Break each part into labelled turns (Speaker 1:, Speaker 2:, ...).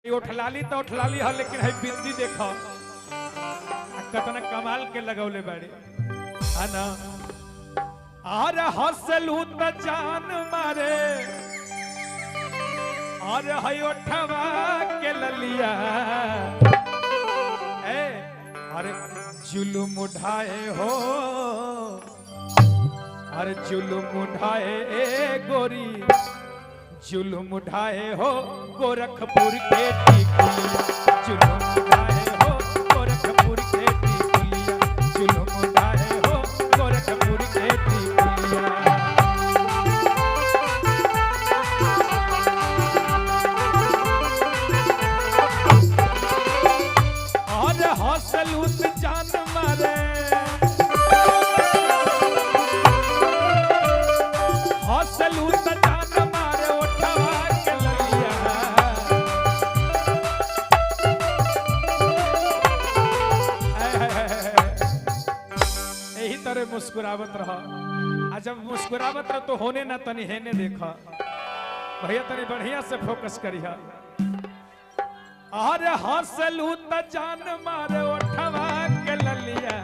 Speaker 1: उठलाली तो उठलाली है, लेकिन है बिंदी देखो कतना कमाल के लगौले बाड़ी है ना। आर हंसलू त जान मारे और है उठवा के ललिया ए अरे जुलुम उठाए हो, अरे जुलुम उठाए ए गोरी, जुलुम उठाए हो गोरखपुर के टिकुलिया, जुलुम उठाए हो गोरखपुर के टिकुलिया, जुलुम उठाए हो गोरखपुर के टिकुलिया। और हौसल उस जान मारे, हौसल उस जान मारे उठवा के ललिया। यही तरह मुस्कुरावत रह, आ जब मुस्कुरावत रह तो होने ना तनी हेने देख भैया, तनी बढ़िया से फोकस करिहा। अरे हंसलू त जान मारे उठवा के ललिया,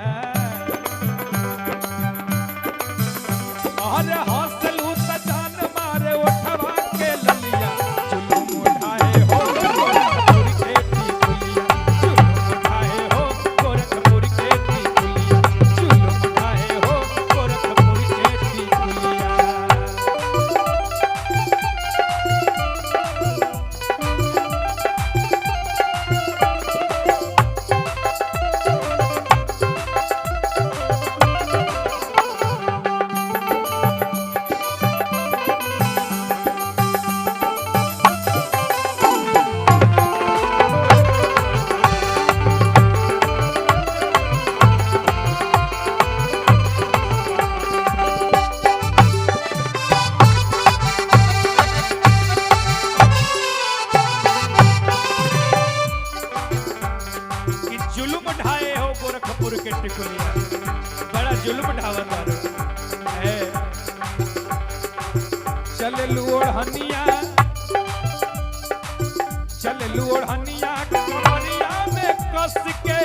Speaker 1: अरे हंसलू त जान मारे उठवा के ललिया, जुलुम उठाए हो गोरखपुर के टिकुलिया, जुलुम उठाए हो गोरखपुर के टिकुलिया, जुलुम उठाए हो गोरखपुर के टिकुलिया। कि जुलुम ढाए हो गोरखपुर के टिकुलिया, बड़ा जुलुम ढावत बारो है। चल लुओढ़निया, चल लुओढ़निया कमरिया में कस के,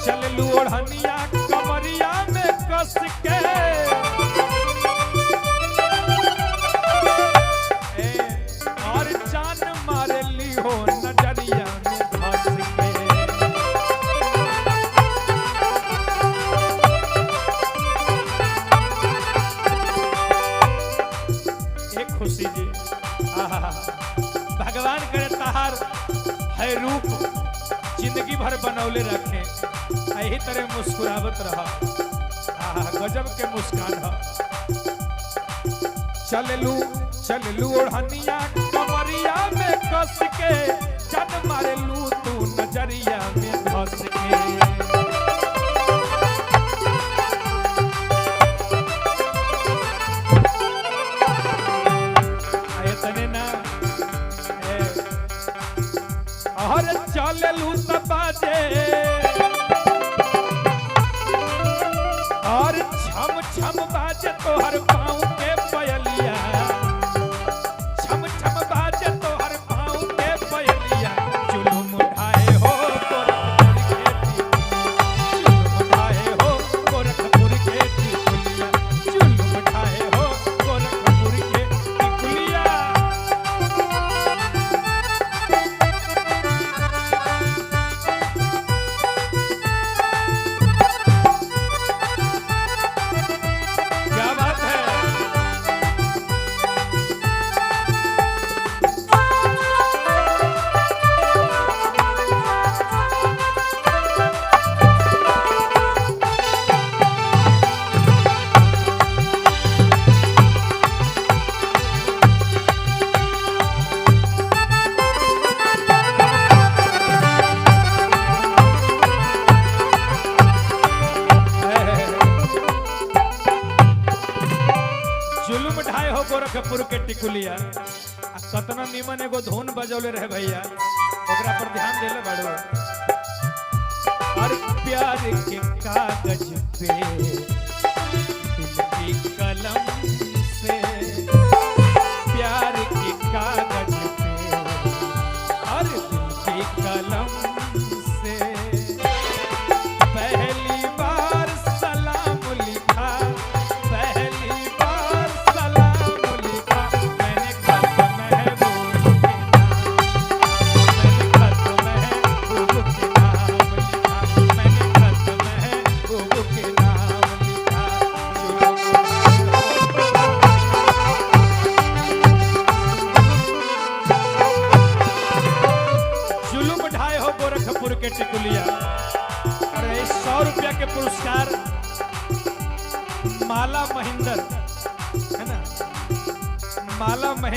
Speaker 1: चल लुओढ़निया कमरिया में कस के, ए, और जान मारे ली हो नजरिया में धस के। एक खुशी जी, आहा, भगवान करे तहार है रूप जिंदगी भर बनौले रखे, यही तरह मुस्कुरावत रहा। आहा, गजब के मुस्कान है। चललू चललू ओढ़निया कमरिया में कस के, जन मारलू तू नजरिया में धस के। आए तने ना ए, और चललू त बाजे और छम छम बाजे तोहर पाँव के पयलिया, छम छम बाजे तोहर पाँव के पयलिया, जुलुम उठाए हो गोरखपुर के टिकुलिया, जुलुम उठाए हो गोरखपुर के टिकुलिया, जुलुम उठाए हो गोरखपुर के टिकुलिया। क्या बात है। जुलुम ढाए हो गोरखपुर के टिकुलिया। आ कतना निमन एगो धुन बजौले रहे भैया, ओकरा पर ध्यान देले बाड़ो। और प्यार के कागज पे दिल की कलम से, प्यार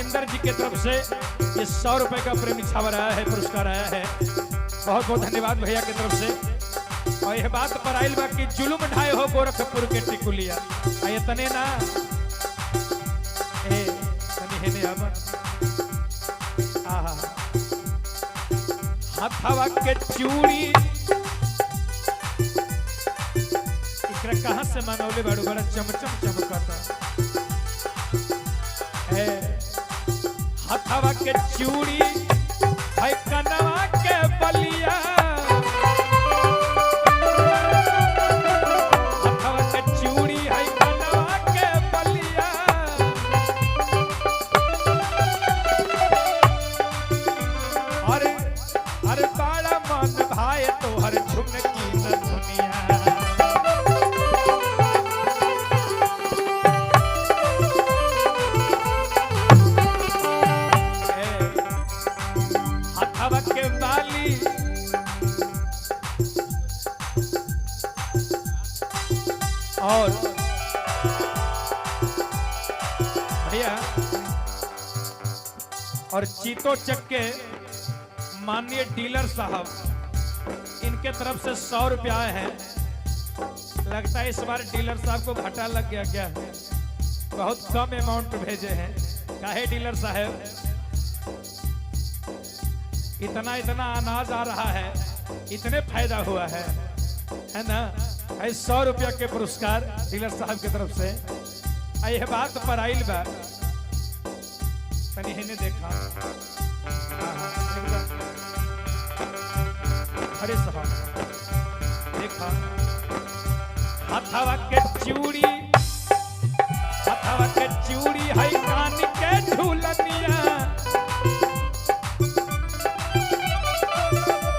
Speaker 1: परमिंदर जी के तरफ से ये 100 रुपए का प्रेम निछावर आया है, पुरस्कार आया है। बहुत बहुत धन्यवाद भैया की तरफ से। और यह बात पर आयल बा कि जुलुम ढाए हो गोरखपुर के टिकुलिया। आ ये तने ना ए तने हेने अब आहा हथवा के चूड़ी एकरा कहां से मंगौले बाड़ू, बड़ा चमचम चमकता है। हथवा के चूड़ी है कनवा के बलिया, हथवा के चूड़ी है कनवा के बलिया। अरे अरे बाड़ा मन भाई तोहर झुमकी न दुनिया। हथवा के बाली और भैया और चीतो चक के माननीय डीलर साहब, इनके तरफ से 100 रुपया आए हैं। लगता है इस बार डीलर साहब को घाटा लग गया क्या, बहुत कम अमाउंट भेजे हैं। काहे डीलर साहब, इतना इतना अनाज आ रहा है, इतने फायदा हुआ है ना? है 100 रुपया के पुरस्कार डीलर साहब की तरफ से। आ यह बात पर आइल बा, तनी हेने देखा। हाँ, हाँ, एकदम। अरे साहब देखा, हथवा के चूड़ी, हथवा के चूड़ी है कान के झूलनिया,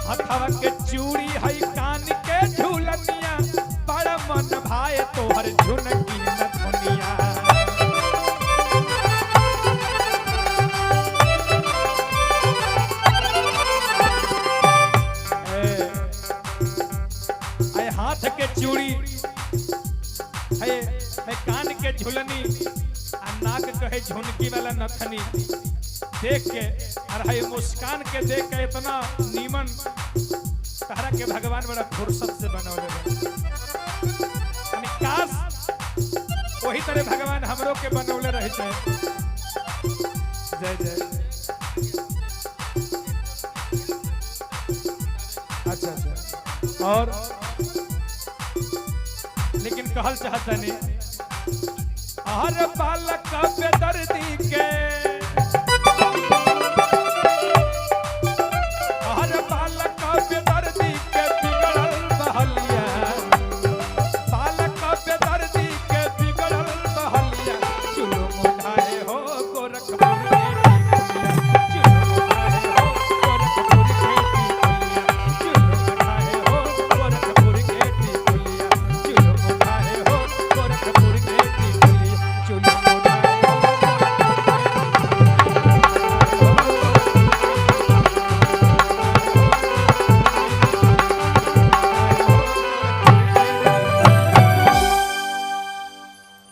Speaker 1: हथवा के चूड़ी है कान के झूलनिया। बड़ा मन भाए तोहर झुनकी न दुनिया। ए, आए हाथ के चूड़ी है, है कान के झुलनी, आ नाक कहे झुनकी वाला नथनी। देख के और है मुस्कान के देख के इतना नीमन तारा के भगवान बड़ा फुर्सत से बनौले बा। यानी काश वही तरह भगवान हमरो के बनौले रहते। जय जय। अच्छा अच्छा। और लेकिन कहल चाहता नहीं, हर बालक बेदर्दी के, हर बालक बेदर्दी के बिगड़ल बहलिया, बालक बेदर्दी के बिगड़ल बहलिया। जुलुम ढाए हो गोरखपुर के टिकुलिया, जुलुम ढाए हो गोरखपुर के टिकुलिया, जुलुम ढाए हो गोरखपुर के टिकुलिया, जुलुम ढाए हो गोरखपुर के टिकुलिया, जुलुम ढाए हो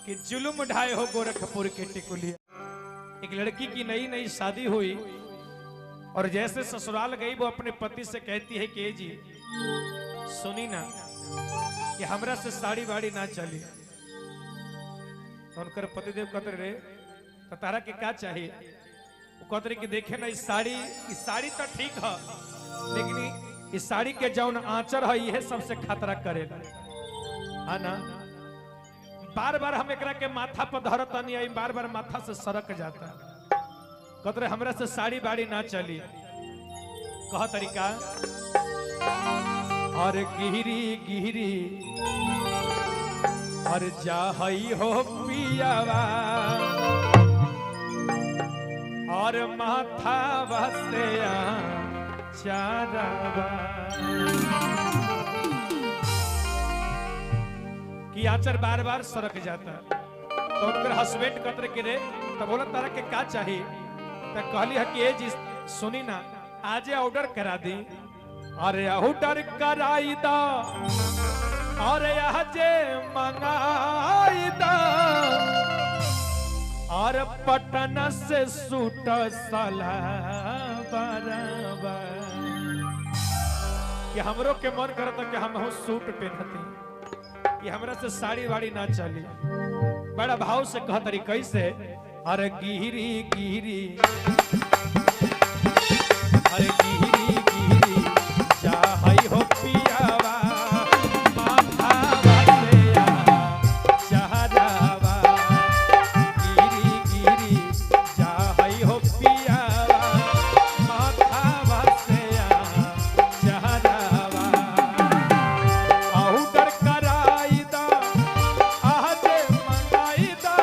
Speaker 1: कि जुलुम ढाए हो गोरखपुर के टिकुलिया। एक लड़की की नई नई शादी हुई और जैसे ससुराल गई वो अपने पति से कहती है कि ए जी सुनी ना कि हमरा से साड़ी वाड़ी ना चली। तो उनकर पतिदेव कहते रे तो तारा के क्या चाहिए? वो कहते रहे कि देखे ना इस साड़ी तो ठीक है, लेकिन इस साड़ी के जौन आंचर है यह सबसे खतरा करेला, है ना? बार बार हम एकरा के माथा पर धरतनी आई, बार बार माथा से सरक जाता। कहते रहे हमरा से साड़ी बाड़ी ना चली। कह तरीका और गिरी गिरी और जाहई हो पियावा और माथा बसे चारावा कि आचर बार बार सरक जाता। तो उनकर हस्बैंड कतर के रे तो बोला तारा के का चाहिए? तो कहली है कि ए जी सुनी ना आजे ऑर्डर करा दी। अरे ऑर्डर कराई दा और आजे मंगाई दा। और पटना से सूट साला बराबर कि हमरो के मन करता कि हम सूट पहनती, कि हमरा से साड़ी वाड़ी ना चली। बड़ा भाव से कहतरी कैसे, अरे गिरी गिरी, अरे गिरी गिरी चाहई हो पियावा माथावा से चहरावा, गिरी गिरी चाहई हो पियावा माथावा से चहरावा, आउटर कराई दा आजे मंगाई दा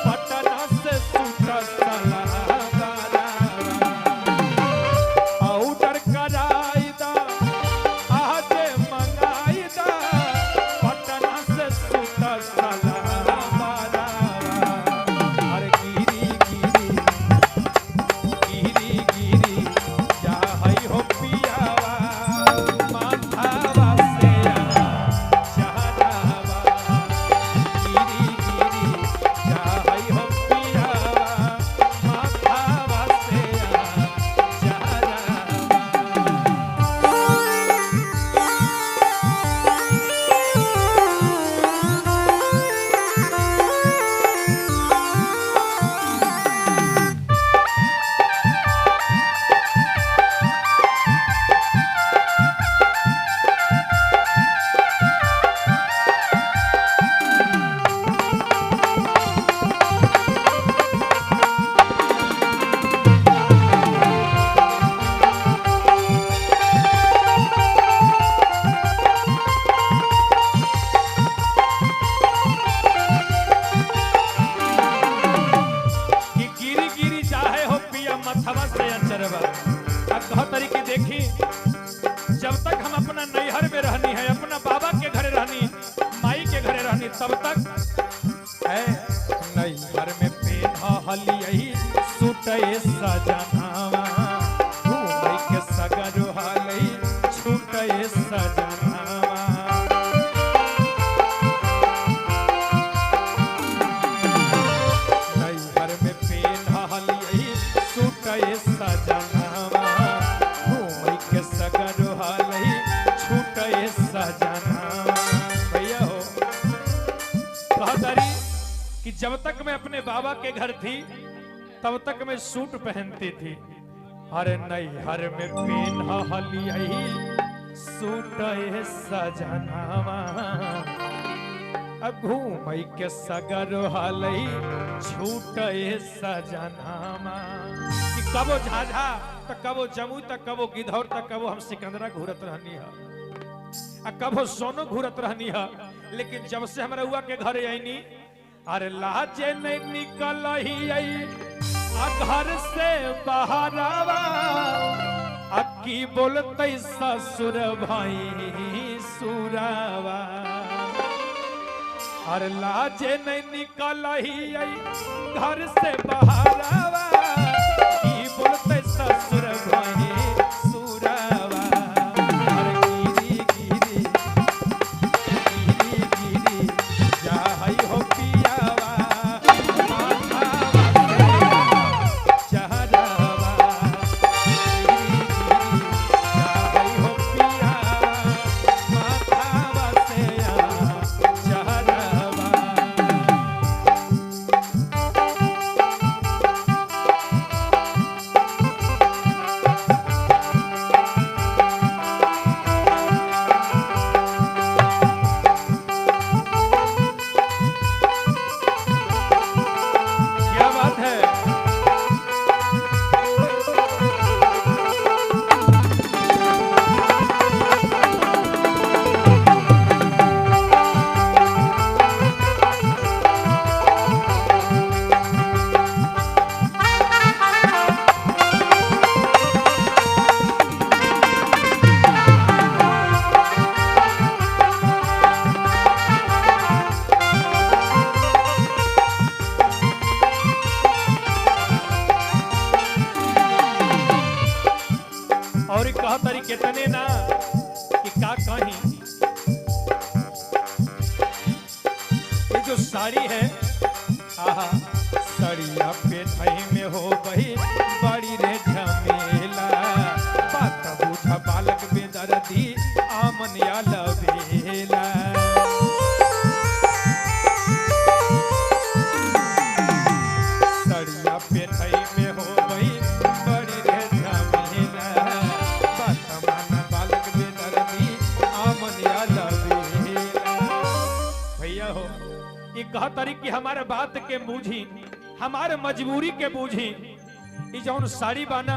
Speaker 1: पटना से सूट सला आउटर कराई दा आजे मंगाई दा पटना से सूट सला। अरे गिरी गिरी गिरी गिरी चाहई हो पियावा माथावा से चहरावा, गिरी गिरी चाहई हो पियावा माथावा से चहरावा। कि गिरी गिरी चाहे हो पिया मथवा से अचरवा। अब कह तरीके देखी, जब तक हम अपना नैहर में रहनी है, अपना बाबा के घरे रहनी, माई के घरे रहनी, तब तक है नैहर में पेन्हा हलियही सूटे सजनावा, घूमै के सगर हलई छूटे सजनावा। नैहर में पेन्हलियै सूटे सजनावा, घूमै के सगर हलई छूटे सजनावा। भैया हो कहतरी कि जब तक मैं अपने बाबा के घर थी तब तक मैं सूट पहनती थी, अरे नैहर में पेन्हलियै सूटे सजनावा, घूमै के सगर हलई छूटे सजनामा। कि कबो झाझा त कबो जमुई त कबो गिधौर त कबो हम सिकंदरा घूरत रहनी है, आ कबो सोनो घूरत रहनी है, लेकिन जब से हम रउआ के घरे आईनी अरे लाजे नहीं निकल आई आ घर से बाहर आवा, आ की बोलते ससुर भाई सुरावा, अरे लाजे नहीं निकल आई घर से बाहर आवा, की बोलते ससुर भाई सुरावा। अरे गिरी गिरी गिरी गिरी जाहई हो पियावा माथावा से चहरावा, गिरी गिरी जाहई हो पियावा माथावा से चहरावा। क्या बात है। और कह तरी केतने ना कि का कहीं, ये जो साड़ी है आहा होई बड़ी रे झमेला। बात बूझ बालक बेदर्दी आमन या लबेला। सड़िया पेन्हई में हो गई बड़ी रे झमेला। बात मान बालक बेदर्दी आमन या लबेला। भैया हो, ये कह तरी कि हमारे बात के बूझी, हमारे मजबूरी के बूझी। ये जौन साड़ी बाना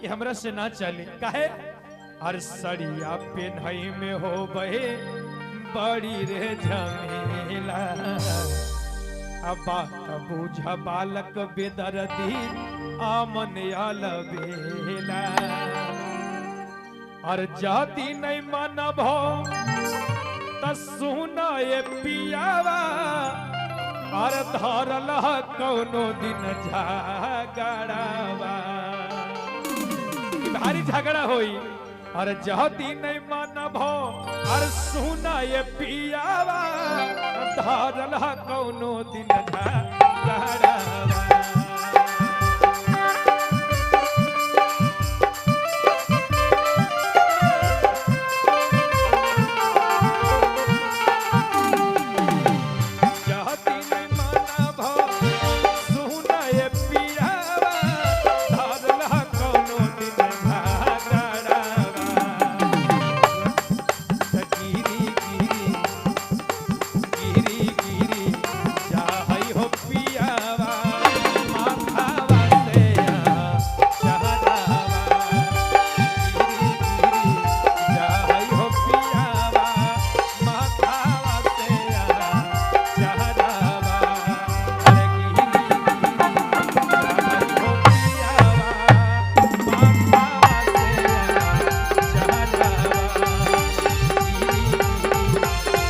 Speaker 1: ये हमरा से ना चले, काहे? हर सड़िया पेन्हई में हो बहे बड़ी रे झमेला। अब बात बूझ बालक बेदर्दी आमन या लबेला। और जाति नहीं मानब हो त सुना ये पियावा, और धरल ह कौनो दिन झगड़ावा। ई भारी झगड़ा होई। और जहती नहीं मानब हो और सुना ये पियावा, धरल ह कौनो दिन झगड़ावा। जहती नहीं मानब हो सुना ये पियावा, धरल ह कौनो दिन झगड़ावा। त गिरी गिरी गिरी गिरी चाहै हो पियावा, माथावा से चहरावा। गिरी गिरी चाहै हो पियावा, माथावा से चहरावा। अरे गिरी गिरी चाहै हो पियावा, माथावा से चहरावा। गिरी गिरी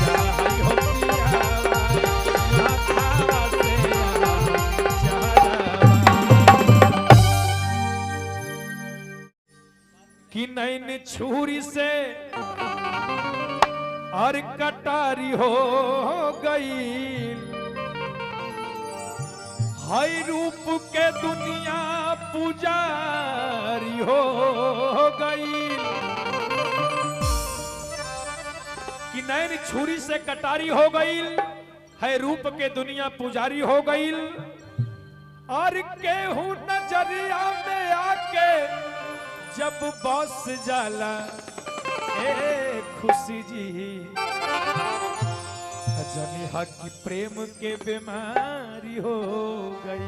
Speaker 1: चाहै हो पियावा, माथावा से चहरावा। कि नैन छुरी से और कटारी हो गई, हई रूप के दुनिया पुजारी हो गई। कि नैन छुरी से कटारी हो गई, है रूप के दुनिया पुजारी हो गई। और केहू नजरिया में आके जब बस जाला, ए खुशी जी जनी की प्रेम के बीमारी हो गई।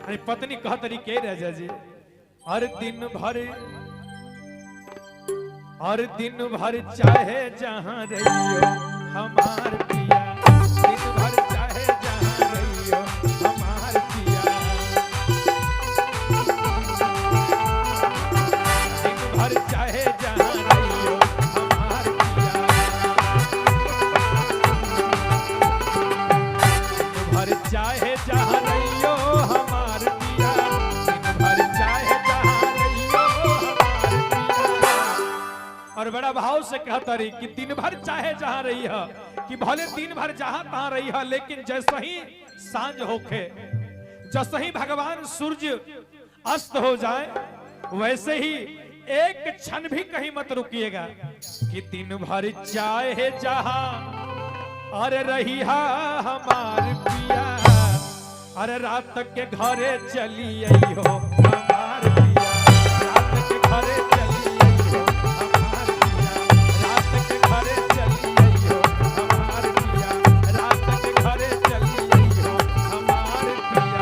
Speaker 1: अरे पत्नी कह तरी के राजा जी, हर दिन भर, हर दिन भर चाहे जहां रहियो हमार पिया, दिन भर चाहे जहां रहियो हमार पिया, दिन भर चाहे जहां रहियो हमार पिया, दिन भर चाहे जहां रहियो हमार पिया, दिन भर चाहे जहां रहियो हमार पिया। और बड़ा भाव से कहता रही कि दिन भर चाहे जहां रही है, कि भले दिन भर जहां तहां रही है, लेकिन जैसे ही सांझ होखे, जैसे ही भगवान सूर्य अस्त हो जाए, वैसे ही एक क्षण भी कहीं मत रुकिएगा। कि दिन भर चाहे जहां अरे रही हा हमार पिया, अरे रात के घरे चली आई हो हमार पिया, रात के घरे चली आई हो हमार पिया, रात के घरे चली आई हो हमार पिया, रात के घरे चली आई हो हमार पिया।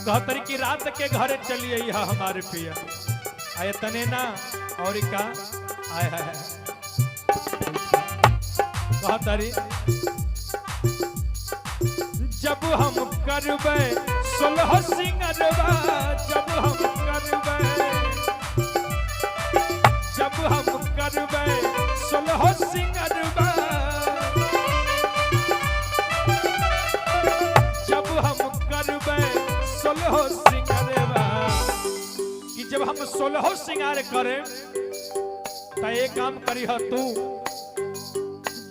Speaker 1: कहतरी कि रात के घर चली आई है हमारे पिया। आए तने ना और का आय है। कहतारी जब हम करबै 16 सिंगरवा, जब हम करबै, जब हम करबै 16 सिंगरवा, जब हम करबै 16 सिंगरवा, कि जब हम 16 सिंगार करें त एक काम करी ह तू,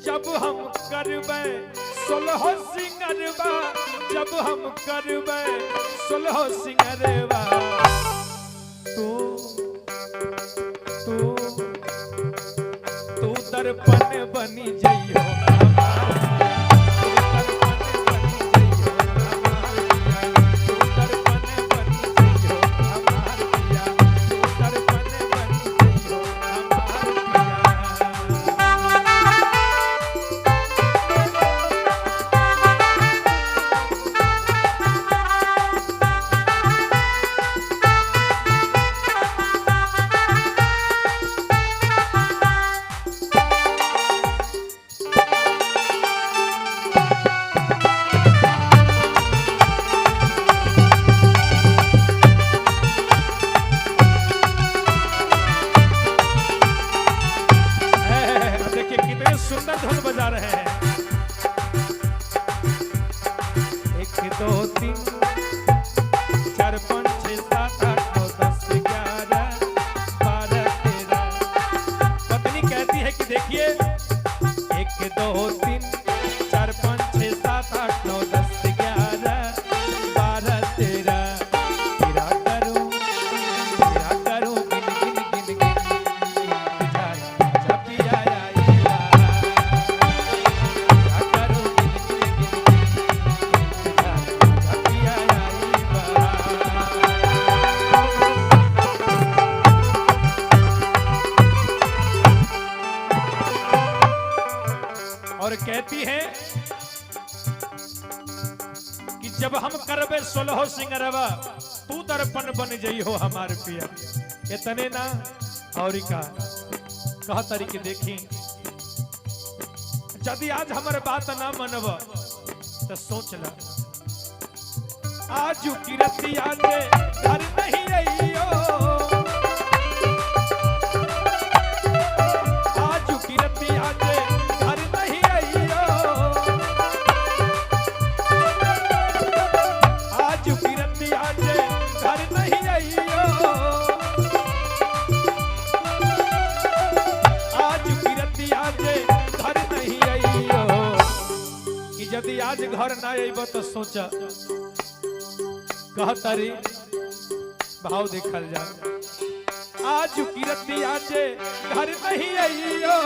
Speaker 1: जब हम करबै 16 सिंगरवा, जब हम करबै 16 सिंगरवा, तू तू तू दर्पण बनी जइहो हमार पिया, तू दर्पण बनी जइहो हमार पिया, तू दर्पण बनी जइहो हमार पिया, तू दर्पण बनी जइहो हमार पिया। देखिए कितने सुंदर धुन बजा रहे हैं। 1 2 3 4 5 6 7 8 9 10 11 12 13। पत्नी कहती है कि देखिए 1 2 3 4 5 6 7 8 9 10 11 12 13। तेरा करूं तेरा करूं गिन गिन गिन गिन तुझारा आजा पिया आएगा। तेरा करूं गिन गिन गिन गिन तुझारा आजा पिया आएगा। और कहती है कि जब हम करबे 16 सिंगरवा, तू दर्पण बन जई हो हमार पिया। इतने ना और का कह तरीके देखी, यदि आज हमर बात ना मनब तो सोच ल, आजू की रतिया जे घर नहीं अइयो, आजू की रतिया जे घर नहीं अइयो, आजू की रतिया जे घर नहीं अइयो, आजू की रतिया जे घर नहीं अइयो, कि यदि आज घर ना अइब तो सोच, कहतरी भाव देखल जा, आज की रतिया जे घर नहीं अइयो,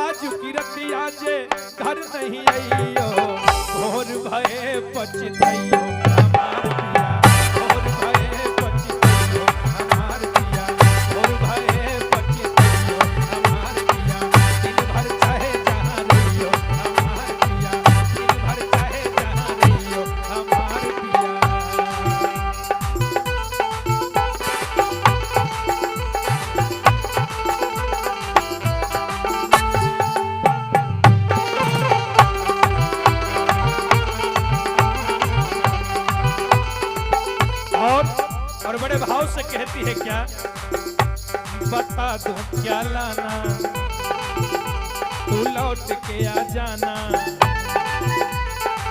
Speaker 1: आज की रतिया जे घर नहीं अइयो, भोर भये पछतइयो हमार पिया, भोर भये पछतइयो हमार पिया, भोर भये पछतइयो हमार पिया, दिन भर चाहे जहाँ रहियो हमार पिया, दिन भर चाहे जहाँ रहियो हमार पिया। और बड़े भाव से कहती है क्या, बता दूं क्या लाना, तू लौट के आ जाना,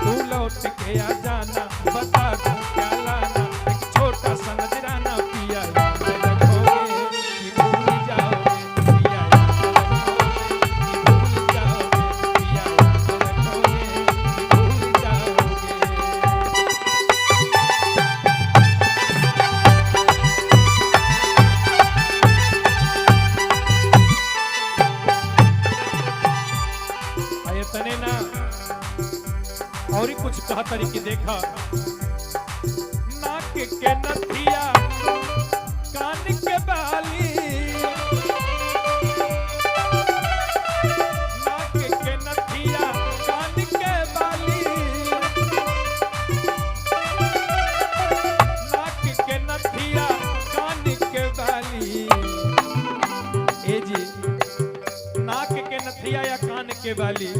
Speaker 1: तू लौट के आ जाना, बता दूं क्या लाना, एक छोटा सा नजराना पिया याद रखोगे कि भूल जाओगे, पिया याद रखोगे कि भूल जाओगे, पिया याद रखोगे कि भूल जाओगे। आये तने ना और ही कुछ कहा तरीके देखा, नाक के नथिया कान के बाली, नाक के नथिया कान के बाली, नाक के नथिया कान के बाली, ए जी नाक के नथिया या कान के बाली,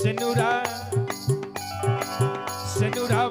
Speaker 1: सेनुरा, सेनुरा